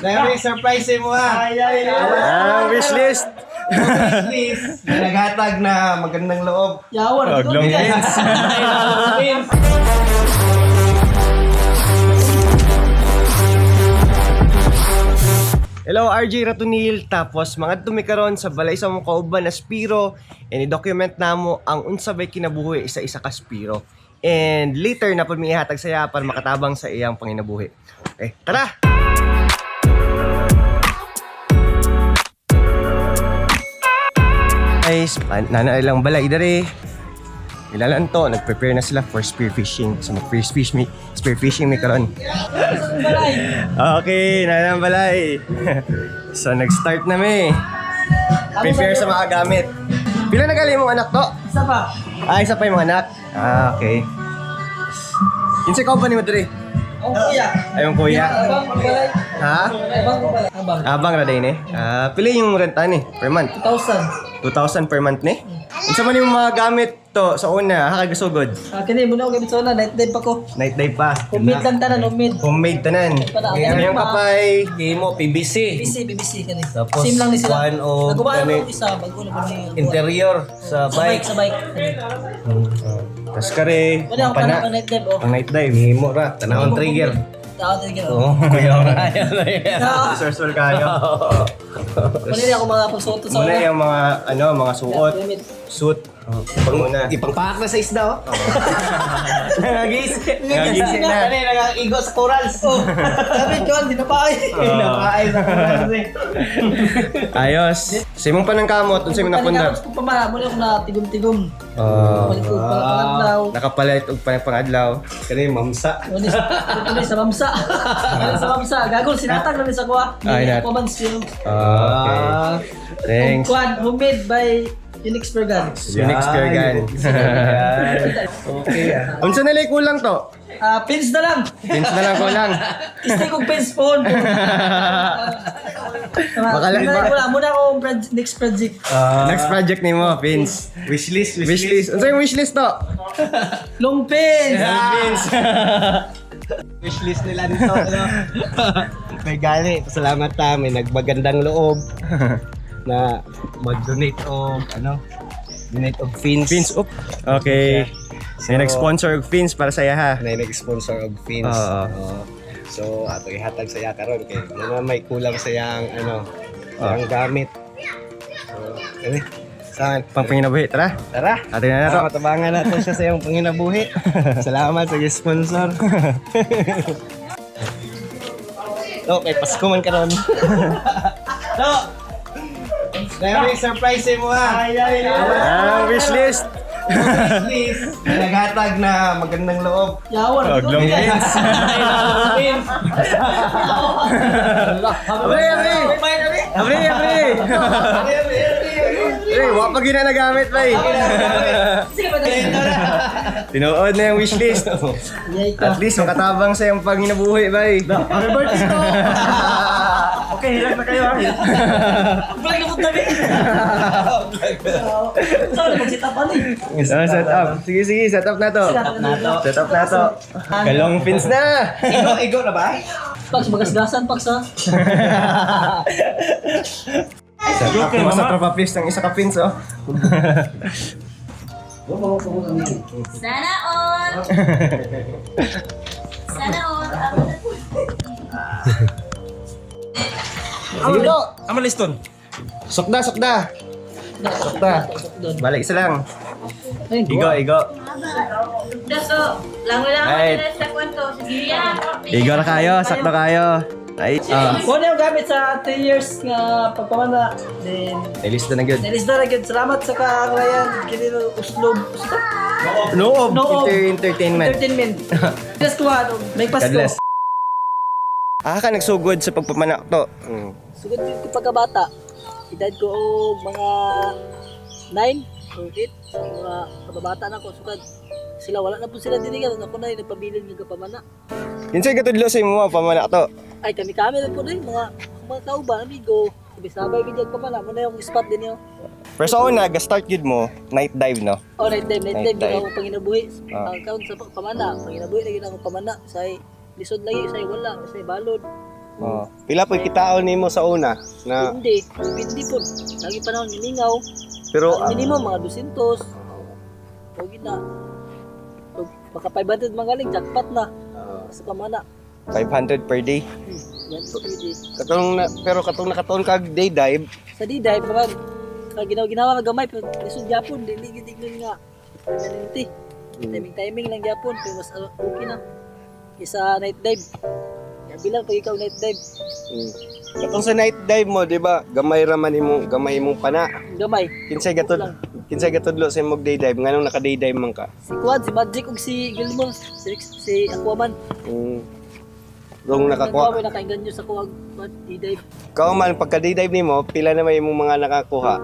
Dahil surprise mo ha. Ah, wish list. Wishlist. Naghatag na magandang loob. Yawan. Og long pins. Hello, RJ Ratunil. Tapos, mga tumikaron sa balay sa mong kauban na Spiro and i-document namo ang unsa bay kinabuhi sa isa ka Spiro. And later na pud mi ihatag saya para makatabang sa iyang panginabuhi. Okay, tara! Guys, nana ilang balay dere. Ilalan to, nag-prepare na sila for spearfishing. So mag-spearfish mi, spearfishing mi karon. Okay, nana ang balay. So nag-start na mi. Prepare sa mga gamit. Pila na gali mong anak to? Isa pa. Ah, isa pa yung mga anak. Ah, okay. Kinsa ka ba ni mo dere? Ang kuya. Ay, yung kuya. Abang balay. Ha? Abang balay. Abang. Abang ra day ni. Ah, pila yung renta ni per month? 2,000. 2,000 per month ni? Unsa man yung mga gamit to sa una, ha kagasugod? Ah, kini mo na ako gamit sa una, night dive pa ko. Night dive pa. Homemade lang tanan, homemade. Homemade tanan. Para Ano yung kapay? Game mo, PVC. BBC, BBC kani. Tapos, same lang ni sila. kuan o Nagawa na gani. ako isa bago na ba ni. Interior sa Sa bike, bike. sa bike. Kani. Tapos kare, Wala ako pana. pa night dive oh. Pang night dive. Nimo ra, tanawang trigger. Tao trigger. Oo, Oh. kuya ra. Resourceful kayo. Wala rin ako mga pagsuot sa Muna una. yung mga ano, mga suot, Gamit. suit. Muna. Ipangpaak na sa isda oh. Nangagis. Nangagis na. Ano yung nangaigo sa corals. Oh, sabi ko, hindi na pa ay. Napaay sa corals eh. Ayos. Sa imong panangkamot, unsa imong napundar? Kung pamana, muna ako na tigom-tigom. Oh, Palit ko pangadlaw. nakapalit og pangadlaw. Kani mamsa. Muna sa mamsa. Muna sa mamsa. Gagol, sinatag na sa kuha. Ay, nat. Hindi ko man siya. Okay. Thanks. Kuan, homemade by Unix Bergan. Unix Gergan. Okay ah. Unsa na lay kulang to? Ah, pins na lang. Pins na lang kulang. Istay kong pins phone. Baka lang ba- Wala, muna akong next project. Next project nimo, pins. Wishlist, Wishlist. Unsa yung wishlist to? Long pins! Pins. Wishlist nila nito. Ano? May gali, salamat ta, may nagmagandang loob na mag-donate og ano, donate og fins. Fins up. Okay. May nag-sponsor og fins para sa iya ha. Na nag-sponsor og fins. Oo. Oo. So ato ihatag sa iya karon kay na may kulang sa iyang ano, iyang gamit. So, ano? Saan? Pang panginabuhi, tara. Tara. Atin na na to. Tara, matabangan natin siya sa iyang panginabuhi. Salamat sa sponsor. Okay, Pasko man karon. No. Dahil surprise mo ha. Ah, wishlist. Wishlist. Naghatag na magandang loob. Yawan. Og long pins. Abre, abre. Abre, abre. Abre, wa pa gyud na nagamit bay. Sige pa Tinuod na yung wishlist. Yay ka. At least makatabang sa iyong panginabuhi bay. Happy birthday to. Okay, hilak na kayo ha. Vlog na po kami. Sorry, mag-sit up ano eh. Ah, set up. Sige, sige, set up na to. Set up na to. Set up na to. Kalong fins na. Igo, igo na ba? Pax, magasgasan, Pax ha. Set up mo sa tropa fish ng isa ka fins oh. Sana all! Sana all! Sige to. Amo liston. Sukda, sukda. Sukda. Balik isa lang. Igo, igo. Daso, langoy-langoy Right. na sa kwento. Sige yan. Igo na kayo, sakto kayo. Ay, ah. Kung ano yung gamit sa 3 years nga pagpamana, then Nailista na good. Nalis na rin. Salamat sa kaanglayan. Kini uslob. Uslob? Loob, Noob. Entertainment. Entertainment. Bless ko ano. May God Pasko. bless. Ah, ka nagsugod sa pagpamanak to. Sugod ko pagkabata. Edad ko og mga 9 or 8. Mga kababata na ko. Sugad. Sila wala na po sila dinigan. Ako na yung nagpabilin nga kapamana. Kinsay katudlo sa imo pamanak to? Ay kami-kami na po din. Mga kauban, amigo. Sabay-sabay gid pamana. Muna yung spot din yun. Pero sa una, ga-start yun mo, night dive, no? Oh, night dive, night Night dive, dive. gid ako panginabuhi. Ah. Ang kaon sa pamana, panginabuhi na gid ako pamana. Say lisod lagi, say wala, say balod. Oh. Pila po kitaon nimo sa una na Hindi, depende po. Lagi panahon gimingaw. pero Ang minimum mga 200. O gina. So, baka 500 magaling, jackpot na. Sa pamana. 500 per day. Yan pwede. Katong na, pero katong nakatuon kag day dive, Sa D-dive, mga ginawa-ginawa ka gamay, pero lisod gyapon, dili gid ingnon nga permanente. Timing-timing lang gyapon, pero mas okay na. Kaysa night dive. Kaya bilang pag ikaw night dive, Katong sa night dive mo, di ba? Gamay ra man imong gamay imong pana. gamay. Kinsay gatudlo sa imong day dive nganong naka day dive man ka? Si Quad, si Magic ug si Gilmore, si Aquaman. Rong nakakuha. Nakakuha. Nakainganyo sa kuwag, D-dive. Ikaw man pagka day dive nimo, pila na may imong mga nakakuha?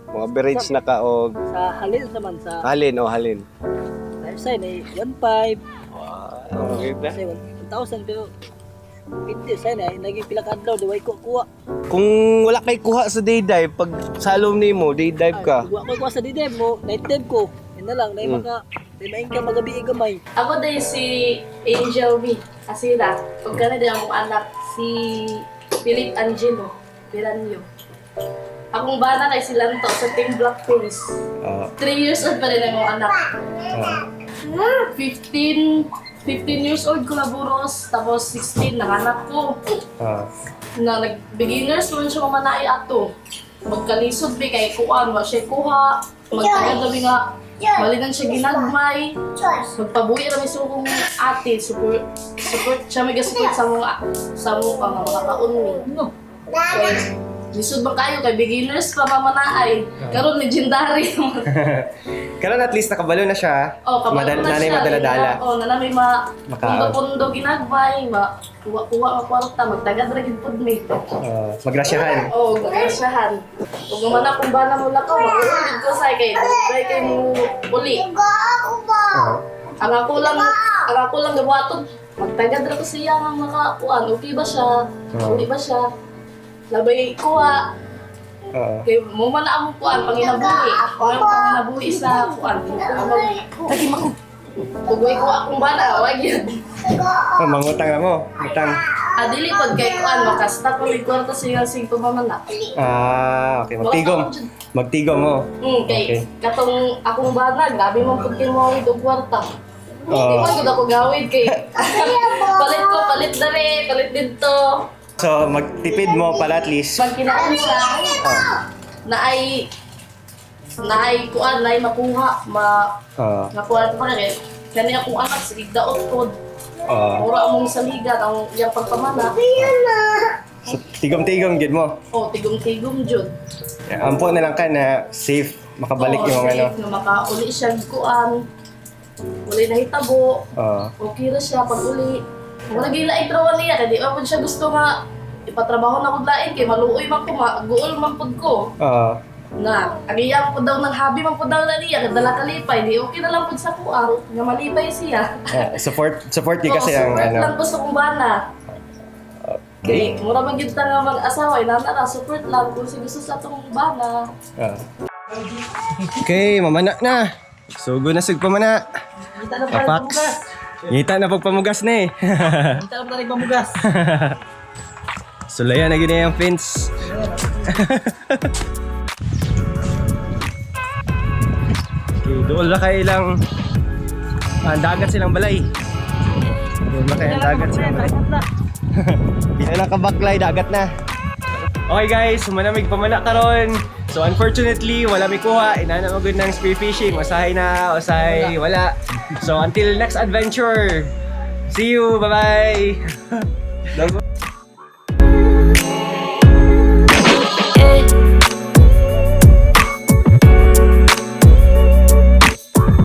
Mga average na ka og Sa halin naman, sa halin o halin. life sign ay 1.5, Wow, okay na. kasi 1,000 pero hindi sign ay naging pila ka adlaw, diway ko kuha. Kung wala kay kuha sa day dive, pag salom nimo, day dive ka. Ay, ko kuha sa D-dive mo, night dive ko. Yun na lang, na maka may maingka magabi eh, gamay. Ako din si Angel V. Asira. Pagka na din akong anak, si Philip Angelo Piranyo. Akong bana kay si Lanto sa Team Black Face. 3 years old pa rin ang akong anak. 15 years old ko laburos, tapos 16 nanganak ko. Na nag-beginners man siya mamanai ato. Magkalisod bi kay kuan wa siya kuha. Magtagad na bi nga malinan siya ginagmay. Magpabuhi ra mi sa akong ate, support support siya may support sa mga mga kaon mi. No. Kay lisod man kayo kay beginners pa mamanaay. Karon legendary naman. Karon at least nakabalo na siya. Oh, kabalo na nanay siya. madala-dala. Oh, nanay may ma Makaon. pundo-pundo ginagmay, ma kuha-kuha nga kwarta, magtagad ra gid pud mi. Magrasyahan. Oo, oh, magrasyahan. Ug man akong bana mo lakaw, mag-ulit ko sa kay dugay kay mo uli. Ang ako lang gabuhaton. Magtagad ra ko siya nga makakuan, okay ba siya? Oo. Uli ba siya? Labay kuha. Oo. Kay mo man na among kuan panginabuhi. Mo ang panginabuhi sa kuan. Lagi mako. Ug way kuha akong bana, wa gyud. Oh, mangutang na mo. Utang. Ah, dili pod kay kuan makasta ko may kwarta siya sing pamamana. Ah, okay. Magtigom. Magtigom mo. Kay Okay. katong akong bana, grabe man pud kay mawid og kwarta. Oo. Di man gud ako gawid kay palit ko, palit dere, palit didto. So, magtipid mo pala at least. Pag kinaon siya, na ay kuan, naay makuha, ma nakuha pa kay kani akong anak sige daot pod. Mura among saligan ang iyang pagpamana. So, tigom-tigom gid mo. Oh, tigom-tigom jud. Ampo na lang ka na safe makabalik Oo, yung ano. safe na makauli siya kuan. Uli na hitabo. Okay ra siya pag uli. Mura gyud laing trabaho niya kay di ba pud siya gusto nga ipatrabaho na kog lain kay maluoy man ko, maguol man pud ko. Na, ang iya pud daw ng habi man pud daw na niya kay dala kalipay, di okay na lang pud sa kuang nga malipay siya. Ah, support support gyud kasi Oo, ang support ano. lang po sa kumbana. Okay. Kay mura man gyud ta nga mag-asawa, inana ra support lang kung si gusto sa atong bana. Okay, mamana na. Sugo na sug pamana. Kita na pala Kapaks. pamugas. Ngita na pagpamugas na eh. Kita na pala pamugas. Sulayan na gid na yung fence. Okay, doon na kay ilang ang dagat silang balay. Doon na kay ang dagat silang balay. Pila lang kabaklay, dagat na. Okay guys, manamig pamana karon. So unfortunately, wala mi kuha. Inana mo gud ng spearfishing. Usahay na, usahay wala. So until next adventure. See you. Bye-bye.